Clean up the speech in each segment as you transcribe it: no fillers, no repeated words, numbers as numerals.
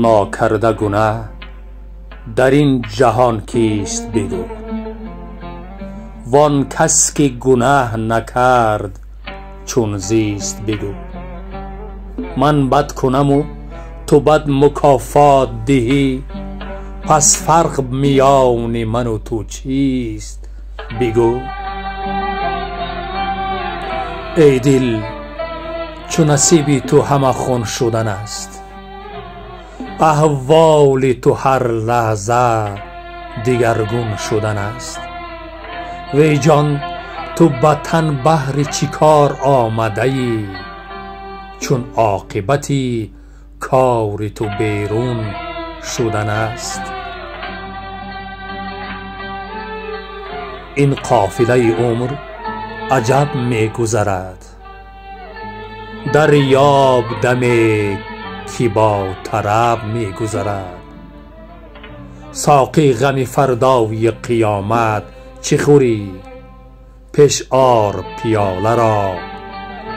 Нокарда гунаҳ дар ин ҷаҳон кист бигӯ, вон кас ки гунаҳ накард чун зист бигӯ. Ман бад кунаму ту бад мукофот диҳӣ, пас фарқ миёни ману ту чист бигӯ. Эй дил, чу насиби ту ҳама хун шудан аст, аҳволи ту ҳар лаҳза дигаргун шудан аст. Вей ҷон, ту ба тан баҳри чӣ кор омадаӣ, чун оқибати кори ту берун шудан аст. Ин қофилаи умр аҷаб мегузарад, дарёб даме ки бо тараб мегузарад. Соқӣ, ғами фардои қиёмат чӣ хӯрӣ, пеш ор пиёларо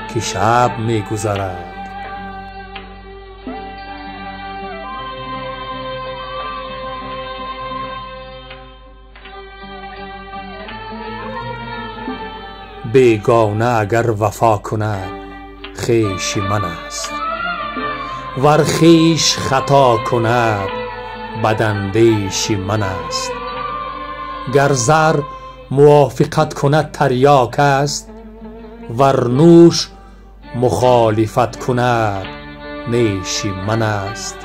ки шаб мегузарад. Бегона агар вафо кунад хеши ман аст, вар хеш хато кунад бадандеши ман аст. Гар зар мувофиқат кунад тарёк аст, вар нӯш мухолифат кунад неши ман аст.